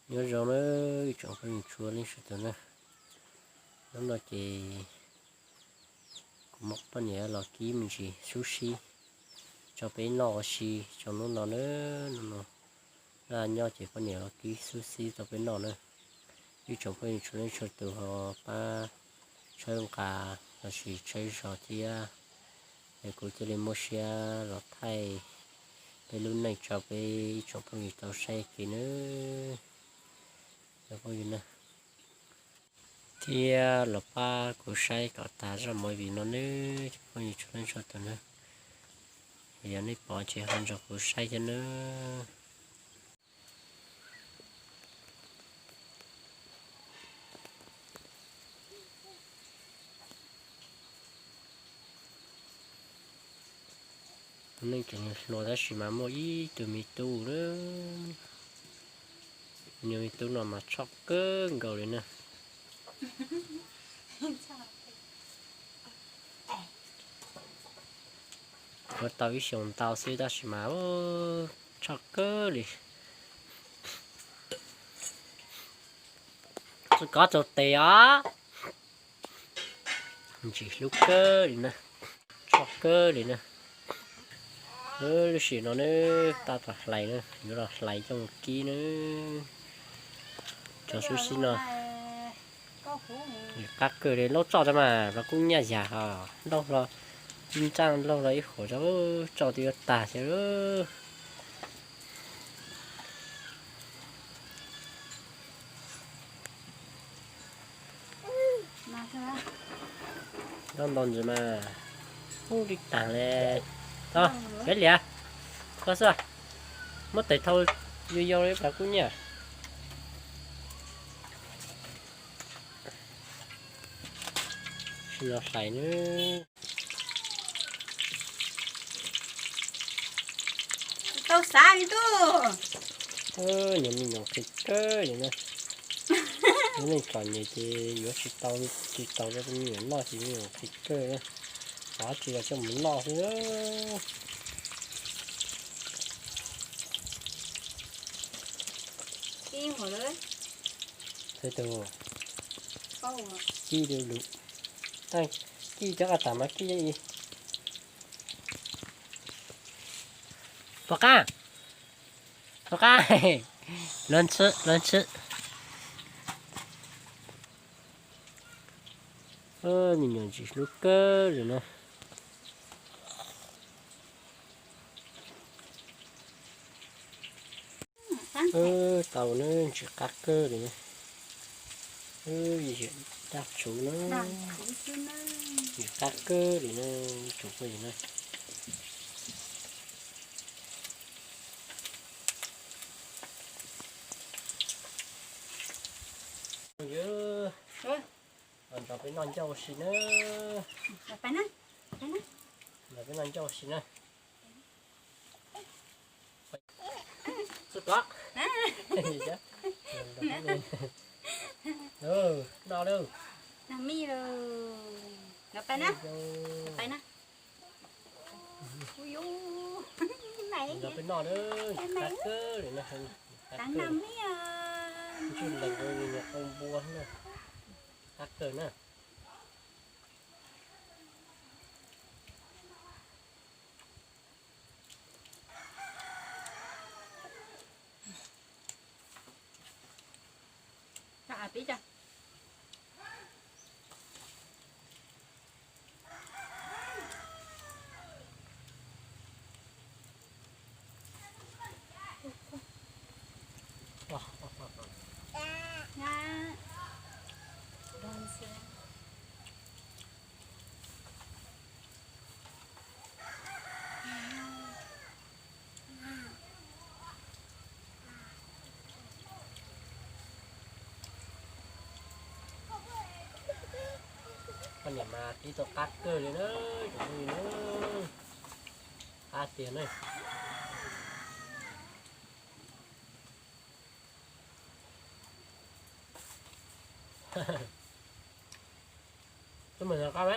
Nyob zoo na ib tsoom phooj ywg txhua leej txhua tus na. Hnub no ces kuv muab poj niam los kib me ntsis xub xib tso peb noj ua si tsaus ntuj no na. Hnub no noj nyob ces poj niam los kib xub xib tso peb noj na. Ib tsoom phooj ywg txhua leej txhua tus ho pab txhawb nqa lossis txhawb zog thiab, es kuv thiaj li muaj siab los thaij peb lub neej tso peb ib tsoom phooj ywg tau saib kev nawb cov phooj ywg na. Thiab los pab kuv saib kom tas zaj movie no nawb cov phooj ywg txhua leej txhua tus na. Yog nej pom ces ho nrog kuv saib thiab nawb. Neej tseem hluas tab sis mas muaj ib tug me tub na. Nyuag me tub no mas tshoj kawg nkaus li na. Ua tau ib xyoos ntau xwb tab sis mas tshoj kawg li. Tsis kov txaus tes os. Ntsim hlub kawg li na, tshoj kawg li na. Lub sij hawm no neb tab tom hlais na, yuav los hlais coj mus kib na. Cov xub xib no qab kawg li, laub tsoj rau mas los kuj nyaj yam ho, laub hlo, ib ntsaj laub hlo ib huam rau tsoj twb yuav tag thiab. Noj ntau ntsis mas ub li taag le. Tau, peb liam, koj xwb, muab tes thau yau yau li pab kuj nyiaj. Sim no hlais nawb. Tau xav li tub. Nyuam me nyuam qhis kawg li na. Lub neej txom nyem ces yuav tsis tau, tsis tau rau me nyuam noj ces me nyuam qhis kawg na. Xav tsis los coj mus noj xwb. Kib tus, kib tus lus, kib cov qab tas mas kib ib. Puas qab? Puas qab? Lov ntxhw, lov ntxhw. Me nyuam ntsim hlub kawg li na. Tau na, ntsim qab kawg li na. Daj tsuv na, ntsim qab kawg li na, tsuv kawg li na. Nrog peb noj ncauj ua si na. Nrog peb noj ncauj ua si na. Noj lawm. Noj mij lawm. Nrog peb na. Peb na. Nrog peb noj na. Qab kawg li na. Qab kawg. Ntsej lees ua li nyuag qau npua na. Qab kawg na. Poj niam mas kib tau qab kawg li na, tsoom phooj ywg na. Qab tiag na. Koj mus qab me.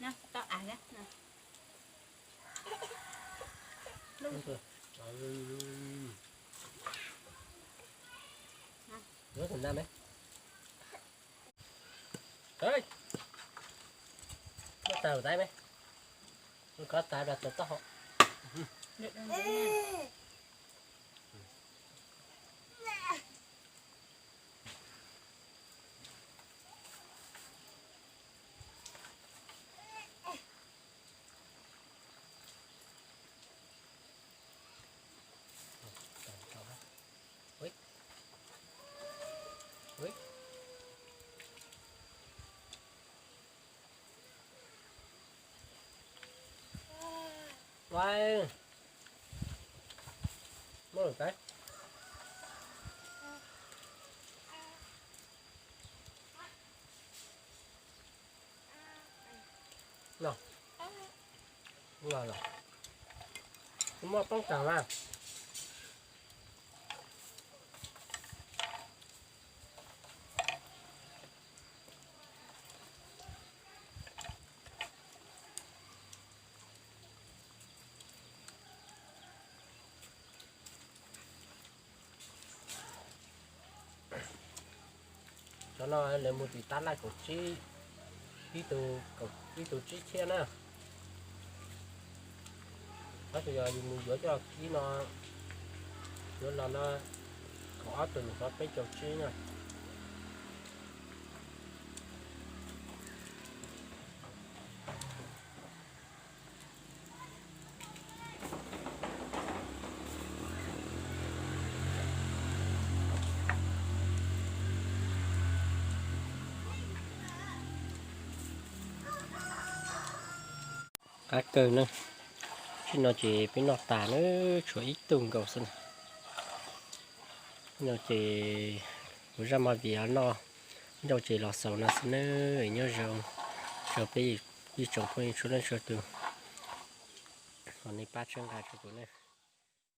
Nyob tau as. Nyob tus nam me. Muab tag lus taib me. Muab kov tag rau tau toj hau. Los, los, los. Muaj poob tag mas. Cov no lawv mus tim tab laj kaum tsib, ib tug, ib tug tsib txhiab na. Tab sis yog yus mus yuav coj kib no, yuav los no kaum ob tug xov peb caug tsib na. Qab kawg na. Tsheb no ces peb noj tas na, tshuav ib tug nkaus xwb na. No ces kuv zaj movie noj ncauj ces los xaus no xwb na. Nyob zoo, tsoom peb, ib tsoom phooj ywg txhua leej txhua tus, thov nej pab txhawb nqa rau kuv na.